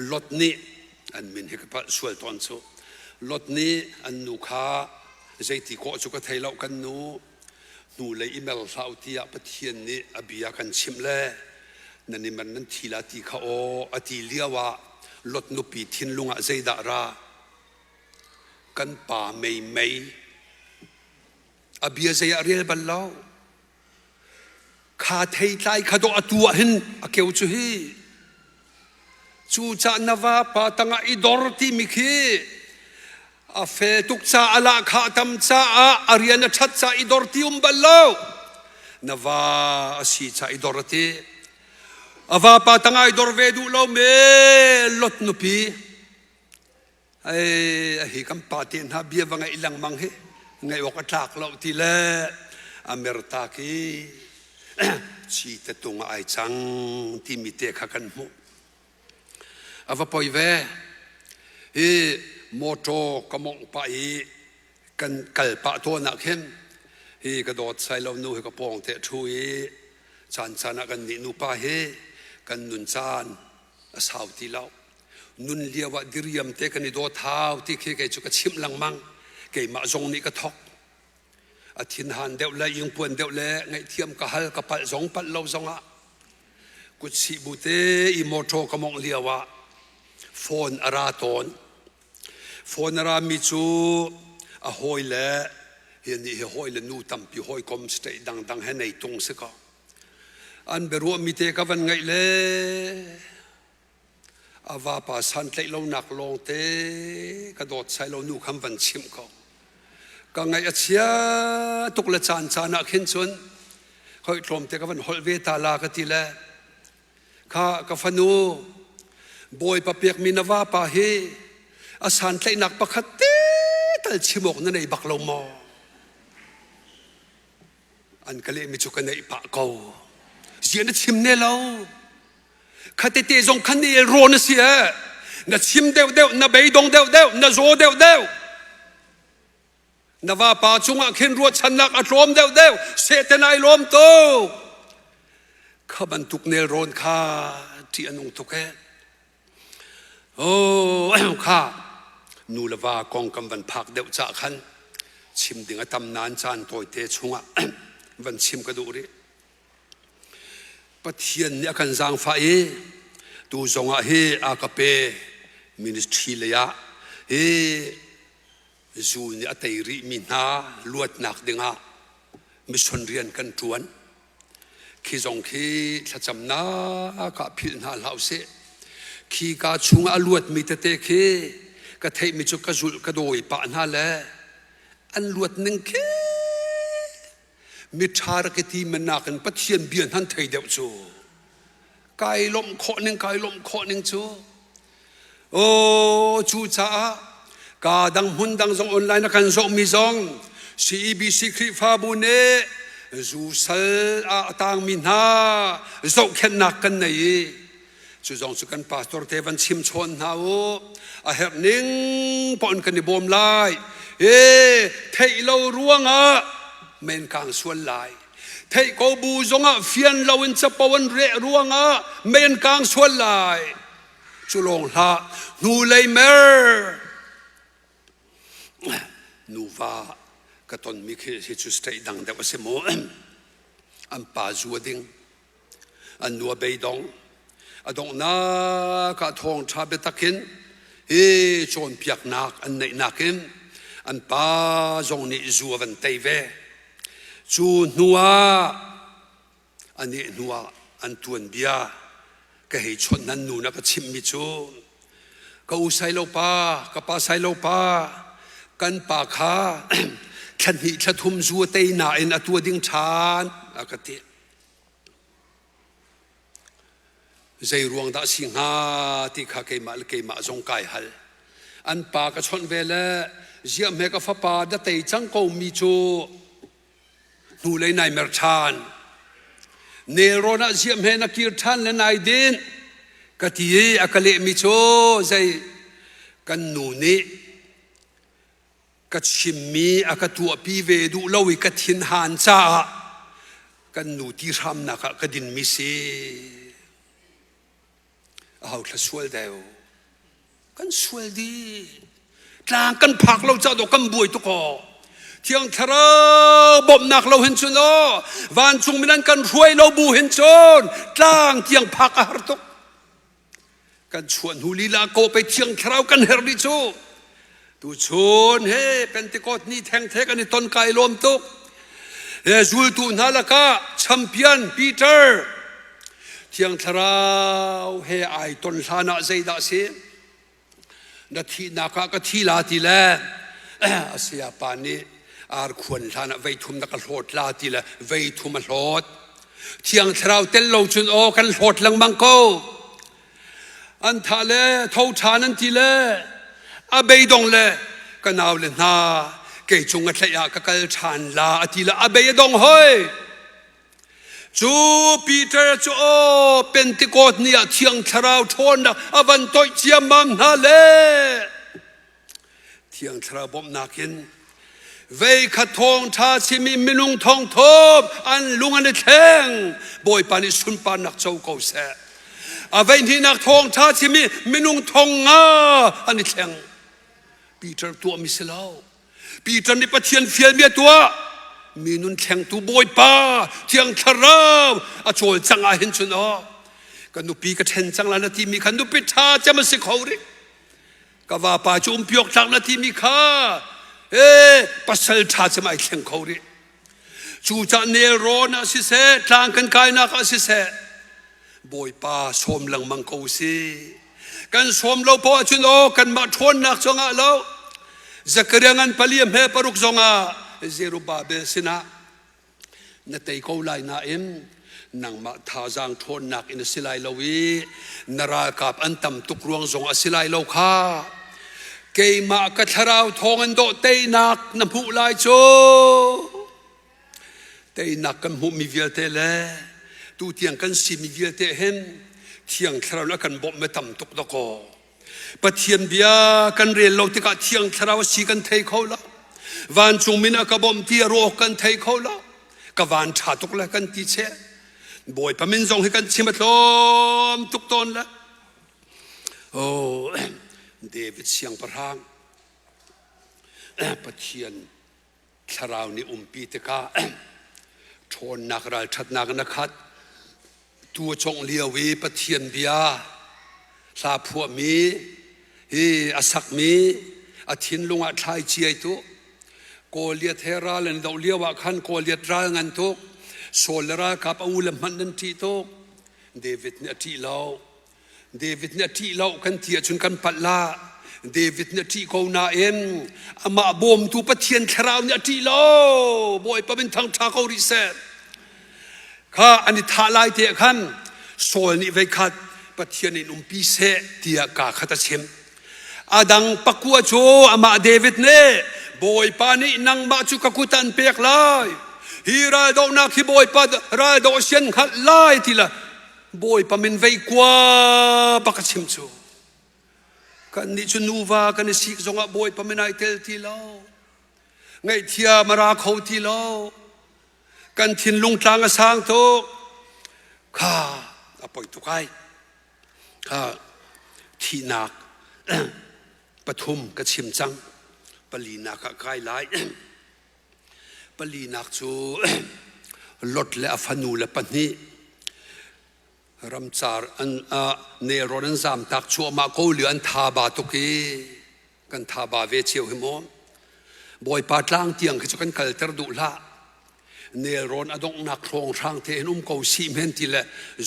Lot nih an min hi ka palh sual tawn cu Lot nih an nu kha zeiti kawh cu ka thei lo kan nu hnulei i mer hlah u tiah Pathian nih a bia kan chimh le nan i mer nan thi la ti kha aw a ti lio ah Lot nupi thinlung ah zeidah ra kan pa meimei a bia zei ah rel bal lo Kha theitlai kha dawh atu ah hin a keu cu hi. Cucah na vapa tangah i dor timi khi a fel tuk ca a lahkhah tam caah a rian a ṭhat ca i dor ti um bal lo. Na va a si ca i dor a ti. A vapa tangah i dor ve duh lo me Lot nupi. Ei, hi kan pa te hna bia va ngaih lengmang hi ngaih awk a tlak lo ti le a mertak i chi te tung ah ai cang timi te kha kan hmuh. A va poi ve. Hi motor ka mongh pah i kan kal pah tawn ah khin hi ka dawt sai lo nu hi ka pawng te ṭhu i caan caan ah kan nih nupa hi kan nun caan a sau ti lo. Nun lio ah diriam te kan i dawt hau ti khi kei cu ka chimh lengmang. Keimah zong nih ka thok. A thinhan deuh le ingpuan deuh le ngaihthiam ka hal ka palh zong palh lo zongah kutsih bu te i motor ka mongh lio ah phone a ra tawn. Phone a ra mi cu a hawi le hi nih hi hawi le nu tampi hawikom state dangdang he nei tung si ko. An biaruahmi te ka van ngaih le a vapa santlaih lonak lawngte ka dawt sai lo nu khan van chimh ko. Ka ngaih a chia tuk le caan caan ah khin cun hoi tlawmte ka van holh ve ta la ka ti le kha ka fanu Bawipa pekmi na vapa hi a santlaihnak pakhat te tal chim awk na nei bak lo maw? An ka lehmi cu ka neih pah ko. Zia na chim ne lo. Khatete zong khan na el rawn a si eh. Na chim deuhdeuh, na beidong deuhdeuh, na zaw deuhdeuh. Na vapa cungah khin ruahchannak a tlawm deuhdeuh, Satan ai lawm tuk. Kha bantuk nelrawn kha ṭih a nung tuk eh. Oh, kha nu le va kong kan van phak deuh cah khan chim ding a tam nain caan tawite chungah van chim ka duh rih. Pathian nih a kan zaangfah i tu zongah hi a ka pe ministry lei ah hi zu nih a tei rihmi hna luatnak dingah mission rian kan ṭuan. Khi zong khi thlacamnak ah philh hna hlah usih. Khi ka chungah a luatmi tete khi ka theihmi cu ka zulh ka dawi pah hna le an luat ning khi miṭha rak i ti men nakin Pathian bia hnan thei deuh cu kai lawmh khawh ning kai lawmh khawh ning cu aw cu caah ka dang hmun dang zong online a kan zohmi zong CEBC Khrihfabu nih zu sal ah a tangmi hna zohkhenhnak kan nei i. Cu zong cu kan pastor te van chim chawn hna u. A herh ning paoh in kan i bawm lai. E theih lo ruangah men kang sual lai. Theih ko bu zongah fian lo in capo an reh ruangah men kang sual lai. Cu lawng hlah hnulei mer nuva ka tonmi khi hi cu state dang deuh a si mu. An pa zu a ding. An nu a beidong. A donghnak ah thawngṭha biatak in hi cawnpiaknak an neihnak in an pa zong nih zu a van tei ve. Cu hnu ah a neh hnu ah an tuanbia ka hei chawnh nan nu na ka chimhmi cu ka u Sailo pa, ka pa Sailo pa, kan pa kha thla hnih thla thum zu a tei nain a tua ding ṭhan a ka ti. Zei ruang dah si hnga ti kha keimah le keimah zong kai hal. An pa ka chawnh ve le ziah hme ka fapa da tei cang ko mi cu hnulei nai mer ṭhan. Nelrawn ah ziah hme na kir ṭhan le nai din ka ti i a ka lehmi cu zei kan nu nih ka chimmi a ka tuahpi ve duh lo i ka thinhan caah kan nu ti hramnak ah ka dinmi si. Aho thla sual deu? Kan sual dih. Tlang kan phak lo caah dawh kan buai tuk aw. Thiang Thlarau bawmhnak lo hin cun aw vancung min an kan hruai lo bu hin cun tlang tiang phak a har tuk. Kan chuah hnu lila ko pei Thiang Thlarau kan herh dih cu. Tuchun he Pentecost ni thengthe kan i ton kai lawm tuk. He zultu hna lakah champion Peter Thiang Thlarau he ai ton hlan ah zeidah si? Na thihnak ah ka thi la ti le a sayapa nih arkhuan hlan ah vei thum na ka hlawt la ti le vei thum a hlawt. Thiang Thlarau tel lo cun aw kan hlawt lengmang ko. An thah le tho ṭhan an ti le a beidong le ka nau le hna kei cung a thlaih ah ka kal ṭhan la a ti le a bei a dong hoi. Cu Peter cu aw Pentecost ni ah Thiang Thlarau ṭhawnnak a van toih ciammam hna le Thiang Thlarau bawmhnak in vei kha thawngṭha chim i minung thongthawm an lung an i thleng. Bawipa nih sunparnak co ko seh. A vei hnihnak thawngṭha chim i minung thong nga an i thleng. Peter tuahmi si lo. Peter nih Pathian fialmi a tuah. Mi nun thlengtu Bawipa Thiang Thlarau a cawlcangh ah hin cun aw ka nupi ka ṭhen cang la na timi kha nupi ṭha cem a si kho rih. Ka vapa cu umpi awk tlak na timi kha ee pasal ṭha cem ai thleng kho rih. Cucah nelrawn ah siseh, tlang kan kainak ah siseh, Bawipa sawm lengmang ko si. Kan sawm lo poah ahcun aw kanmah ṭhawnnak cu ngah lo. Zakaria ngan pali a hme paruk zongah Zerubbabel sinah na tei ko lai nain nangmah thazaang ṭhawnnak in a si lai lo i na ralkap an tam tuk ruang zong a si lai lo kha. Keimah ka thlarau thawng in dawh teinak na hmuh lai cu. Teinak kan hmuhmi vialte le tutiang kan simi vialte hin Thiang Thlarau nih a kan bawmh tam tuk dakaw. Pathian bia kan rel lo tikah Thiang Thlarau a si kan thei kho lo. Vancung min a ka bawmh ti a ruah kan thei kho lo. Ka van ṭha tuk le kan ti cheh. Bawipa min zong hi kan chim a tlawm tuk tawn le. Oh, David siangpahrang Pathian Thlarau nih umpi tikah ṭhawnnak ralṭhatnak in a khat. Tu a congh lio i Pathian bia hla phuahmi hi a sakmi a thinlung ah thlai ciai tu Goliath he ral an doh lio ah khan Goliath ral ngan tuk Saul le ralkap a u le hmanh an ṭih tuk David nih a ṭih lo David nih a ṭih lo kan ti ahcun kan palh la. David nih a ṭih ko nain amah bawmtu Pathian thlarau nih a ṭih lo. Bawipa min thangṭha ko rih seh. Kha an i thah lai te ah khan Saul nih veikhat Pathian in umpi seh tiah kaa khat a chim. A dang pakua cu amah David nih Bawipa nih nangmah cu ka kut ah an pek lai. Hi raldohnak hi Bawipa raldoh a sian hngalh lai ti le. Bawipa min vei kua bak a chim cu. Kannih cu nuva kan i sik zongah Bawipa min ai tel ti lo. Ngaihthiam a ra kho ti lo. Kan thinlung tlang a sang tuk. Kha a poi tuk ai. Kha thihnak pathum ka chim cang. Palinak ah kai lai. Palinak cu Lot le a fanu le pahnih ramcar an nelrawn an zamtak cuahmah ko lio an thaba tuk i kan thaba ve cio hi maw. Bawipa tlang tiang khi cu kan kalter duh hlah. Nelrawn a donghnak hrawnghrang te in um ko sih men ti le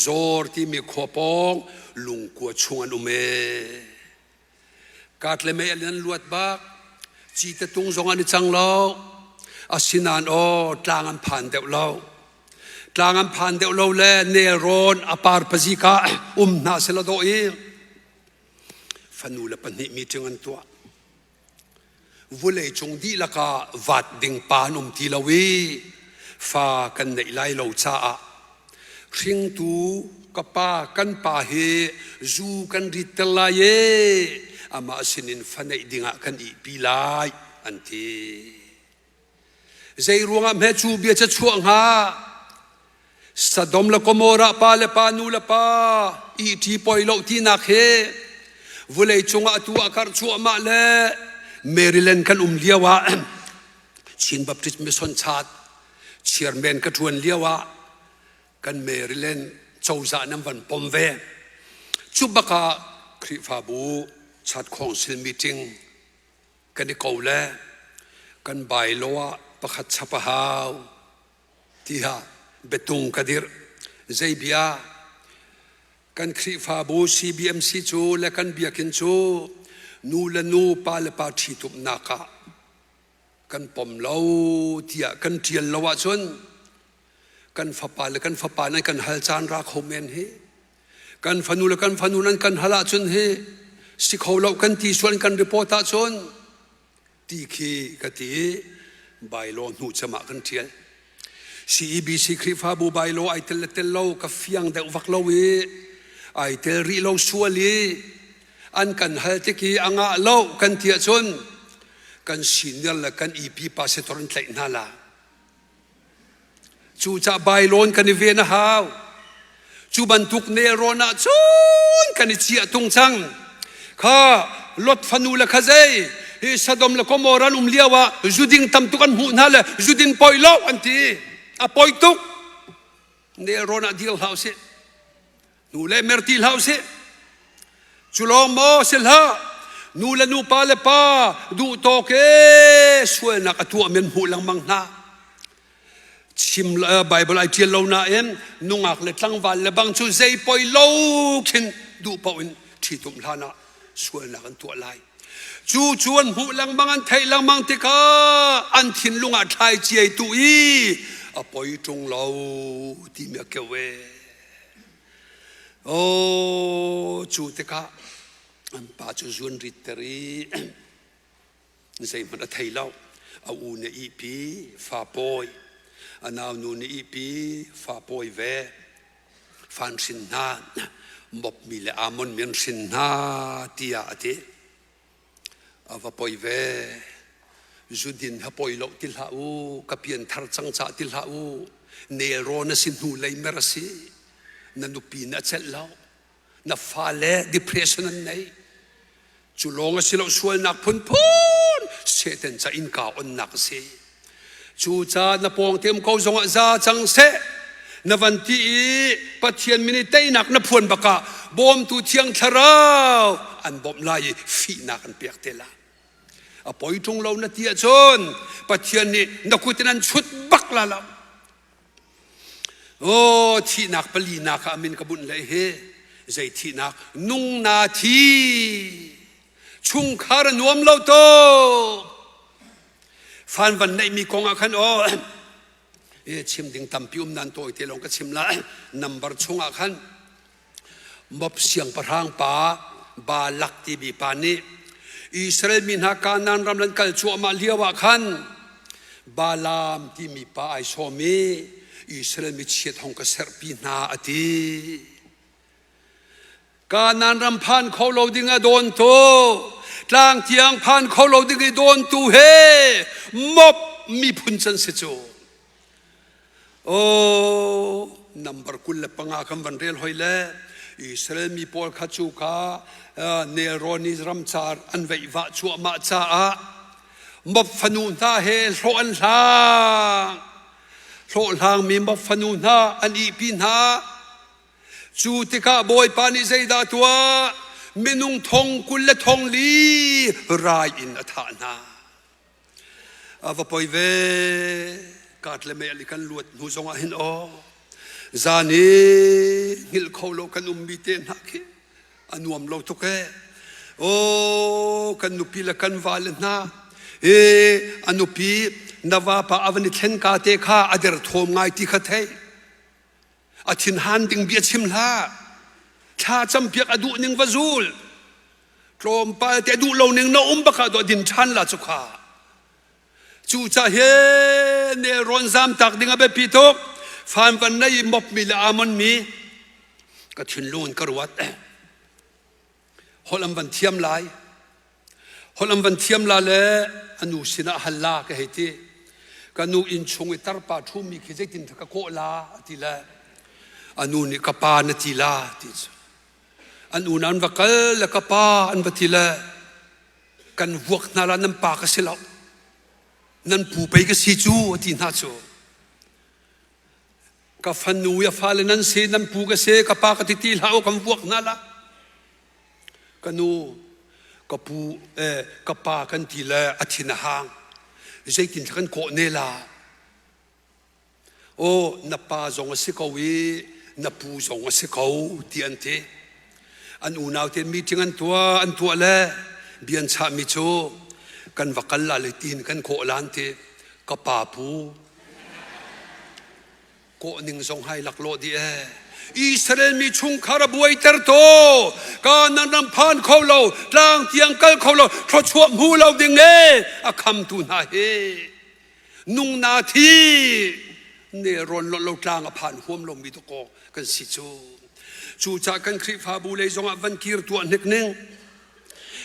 Zawr timi khua pawng lungkua chung an um ee. Kat le mei an luat bak. Cite tung zong an i cang lo. Asinain aw tlang an phan deuh lo. Tlang an phan deuh lo le nelrawn a par pazik ah um hna sela dawh i fanu le pahnih meeting an tuah. Vulei cung dihlak ah vat ding pa an um ti lo i fa kan neih lai lo caah hringtu ka pa kan pa hi zu kan ritter lai e amah sinin fa neih dingah kan ihpi lai an ti. Zei ruangah hme cu bia ca chuah hnga? Sodom le Gomorrah pa le pa nu le pa ihṭi poi lo tinak he vulei cungah atu a karh cuahmah le Maryland kan um lio ah Chin Baptist Mission Church chairman ka ṭuan lio ah kan Maryland cozah nan van pom ve. Cu bak ah Khrihfabu Church Council meeting kan i ko le kan bylaw ah pakhat chap a hau tiah biatung ka dirh. Zei bia? Kan Khrihfabu CBMC cu le kan biakinn cu nu le nu, pa le pa ṭhitumnak ah kan pom lo tiah kan ṭial lo ahcun kan fapa le kan fapa nan kan hal caan ra kho men hi. Kan fanu le kan fanu nan kan hal ahcun hi si kho lo kan ti sual kan report ahcun ti khi ka ti i bylaw hnu cem ah kan ṭial. CEBC Khrihfabu bylaw ai tel le tel lo ka fiang deuh vak lo i ai tel rih lo sual i an kan hal tik i a ngah lo kan ti ahcun kan senior le kan EP pastor an tlaih hna la. Cucah bailawn kan i ven a hau. Cu bantuk nelrawn ah cun kan i chiah tung cang. Kha Lot fanu le kha zei hi Sodom le Gomorrah an um lio ah zuding tam tuk an hmuh hna le zudin poi lo an ti. A poi tuk. Nelrawn ah dir hlah usih. Nu le mer ti hlah usih. Cu lawng maw si hlah. Nu le nu pa le pa duh tawk e sualnak a tuah men hmuh lengmang hna. Chim Bible ai ṭial lo nain nungak le tlangval le bang cu zei poi lo khin duh paoh in ṭhitum hlan ah sualnak an tuah lai. Cu cu an hmuh lengmang an theih lengmang tikah an thinlung ah thlai ciai tu i a poi ṭung lo timi a keu e. Oh, cu tikah an pa cu zuan ritter i zeihmanh a thei lo. A u nih ihpi fa pawi, a naunu nih ihpi fa pawi ve. Fan hrin hna, mopmi le Amon mi an hrin hna tiah a ti. A va poi ve. Zudin ha poi lo ti hlah u, ka pianthar cang cah ti hlah u. Nelrawn a si hnu lei mer a si. Na nupi na celh lo. Na fale depression an nei. Cu lawng a si lo sualnak phunphun Satan ca innka onnak a si. Cu ca na pawng te um ko zongah za cang seh. Na van ti i Pathian min i teinak na phuan bakah bawmtu thiang thlarau an bawmh lai i fihnak an pek te la. A poi ṭung lo na ti ahcun Pathian nih na kut in an chut bak la lo. Aw thihnak palinak ah a min ka bunh leh hi zei thihnak nung na thi chungkhar a nuam lo tuk fan van neihmi kong ah khan aw e chim ding tampi um nan tawi te lawng ka chim la number chungah khan Moab siangpahrang pa Balak timi pa nih Israel mi hna Kanaan ram an kal cuahmah lio ah khan Balaam timi pa ai sawm i Israel mi chiat hong ka serhpi hna a ti. Kanaan ram phan kho lo ding a dawntu, tlang tiang phan kho lo ding i dawntu he Moab miphun can si cu. Oh, number 25 kan van rel hoi le Israel mi pawl kha cu ka nelrawn i ramcar an veih vah cuahmah caah Moab fanu hna he hlawh an hlang. Hlawhhlangmi Moab fanu hna an ihpi hna. Cu tikah Bawipa nih zeidah a tuah? Minung thong 20 le thong li rai in a thah hna. A va poi ve. Kaat le meh li kan luat hnu zongah hin aw. Zan i hngilh kho lo kan ummi te hna khi a nuam lo tuk ee. Aw kan nupi le kan vale hna e a nupi na vapa a van i thlen ka te kha a derthawm ngai ti kha thei. A thinhan ding bia chim hlah. Thla campiak a duh ning va zul. Tlawmpal te duh lo ning na um bak ah din ṭhan la cu kha. Cu ca he nelrawn zam tak ding a biapi tuk. Fan van nei mop mi le amon mi ka thinlung in ka ruat. Holh an van thiam lai. Holh an van thiam la le a nu sinah hal la ka hei ti. Ka nu inn chung i tarpa ṭhumi khi zeitin ka kawh la a ti le a nu nih ka pa na ti la ti cu. An unau an va kal le ka pa an va ti le kan vuak hna la nan pa ka si lo. Nan pu pei ka si cu a ti hna cu. Ka fanu i a fale nan si nan pu ka si ka pa ka ti ti hlah u kan vuak hna la. Ka nu, ka pu, eh, ka pa kan ti le a thin a hang. Zeitin kan kawh ne la? Aw, na pa zong a si ko i na pu zong a si ko ti an ti. An unau te meeting an tuah, an tuah le bia an chahmi cu kan va kal la le tiin kan kawh lan ti. Ka pa pu, kawh ning zong hai laklawh dih ee. Israel mi chungkhar a buaiter to ka nan ram phan kho lo tlang tiang kal kho lo thluachuah hmu lo ding e a khamtu hna hi nung na thi ne rawn lo lo tlang a phan huam lo mi to kan si cu cu ca kan Khrihfabu lei zongah van kir tuah hnik ning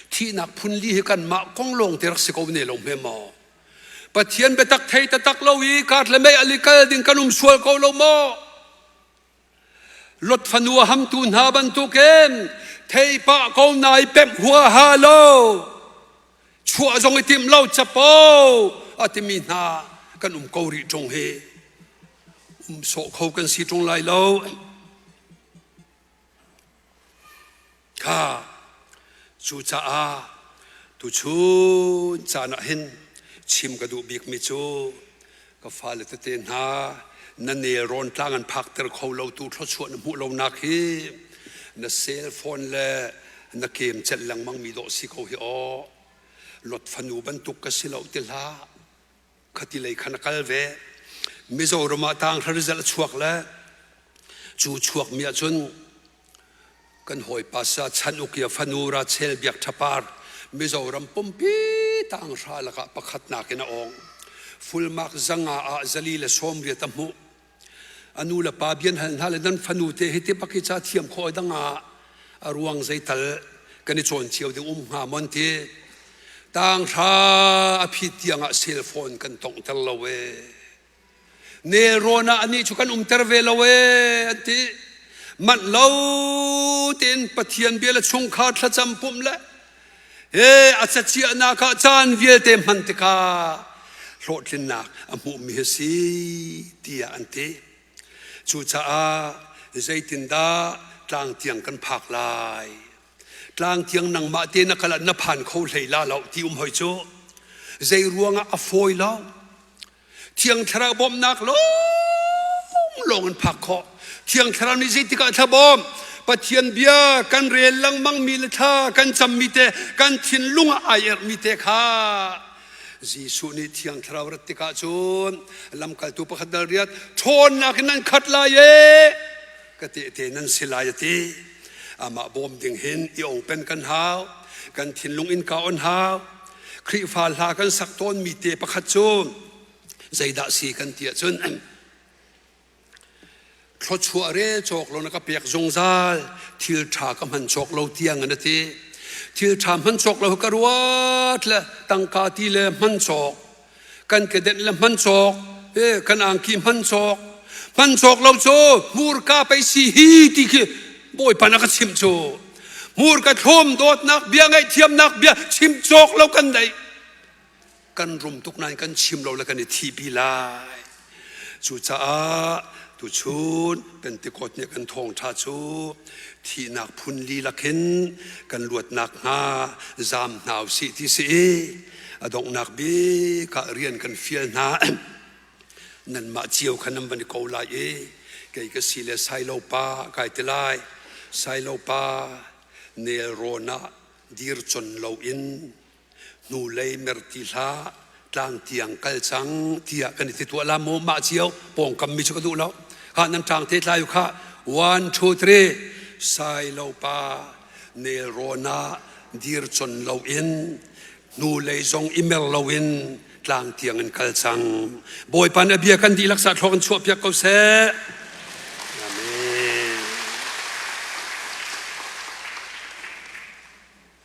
thihnak phun li hi kan mah kong lawng te rak si ko ne lo hme maw Pathian biatak thei taktak lo i kaat le mei ali kal ding kan um sual ko lo maw? Lot fanu a hamtu hna bantukin thei pah ko nai pemh huaha lo chuah zong i timh lo capo a timi hna kan um ko rih ṭung hi um sawh kho kan si ṭung lai lo. Kha cucaah tuchun caan ah hin chim ka duh bikmi cu ka fale tete hna na nelrawn tlang an phakter kho lo tu thluachuah na hmuh lonak hi na cell phone le na kem celh lengmang mi dawh si ko hi aw lot fanu bantuk ka si lo ti hlah khati lei khan a kal ve Mizoram ah tanghra result a chuak le cu chuak mi ahcun kan hawipa sa chan ukia fanu ra chel biak thapar Mizoram pumpi tanghra lakah pakhatnak in a ong full mark zanga ah zali le 80 a hmuh A nu le pa bian hal hna le nan fanu te hi te bak hi ca thiam khawh dang ah a ruang zeital kan i cawn cio ding um hnga mon ti tang hra a phit tiang ah cell phone kan tongh ter lo e nelrawn ah anih cu kan umter ve lo e an ti manh lo tein Pathian bia le chungkhar thlacam pumh le He a cachiahnak ah caan vialte hman tikah hlawhtlinnak a hmuhmi a si tiah an ti. Cucaah zeitindah tlang tiang kan phak lai? Tlang tiang nangmah te na kal ah na phan kho hlei la lo ti um hoi cu. Zei ruangah a fawi lo? Thiang Thlarau bawmhnak lawnglawng in phak khawh. Thiang Thlarau nih zeitik ah thla bawm? Pathian bia kan rel lengmang mi le thla kan cammi te, kan thinlung ah ai erhmi te kha Jesuh nih Thiang Thlarau rat tikah cun lamkaltu pakhat dal riat ṭhawnnak in nan khat lai e ka tehte nan si lai a ti. Amah bawm ding hin i open kan hau, kan thinlung in ka on hau. Khrihfa hla kan sak tawnmi te pakhat cu zeidah si kan ti ahcun. Thluachuah rel cawk lo na ka pek zungzal. Thil ṭha ka hman cawk lo tiang in a ti. Thil ṭha hman cawk lo ka ruat le tangka ti le hman cawk. Kan kedenh le hman cawk. Kan angki hman cawk. Hman cawk lo cu hmurka pei si hi ti khi Bawipa na ka chimh cu. Hmurka thlum dawtnak bia ngaihthiamnak bia chim cawk lo kan nei. Kan rum tuk nain kan chim lo le kan i thihpi lai. Cucaah tuchun Pentecost nih kan thawngṭha cu thihnak phun lila khin kan luatnak hnga zaam hna usih ti si i a donghnak bik ah rian kan fial hna. Nanmah cio kha nan van i ko lai i kei ka si le Sailo pa kai ti lai. Sailo pa nelrawn ah dir con loin hnulei mer ti hlah tlang tiang kal cang tiah kan i ti tuah la maw mah cio pawngkam mi cu ka duh lo kha nan ṭang te tlai kha one two three sai lo pa nelrawn ah dir con lo in hnulei zong i mer lo in tlang tiang in kal cang bawipa na bia kan dihlak sa thlawk in chuah piak ko seh.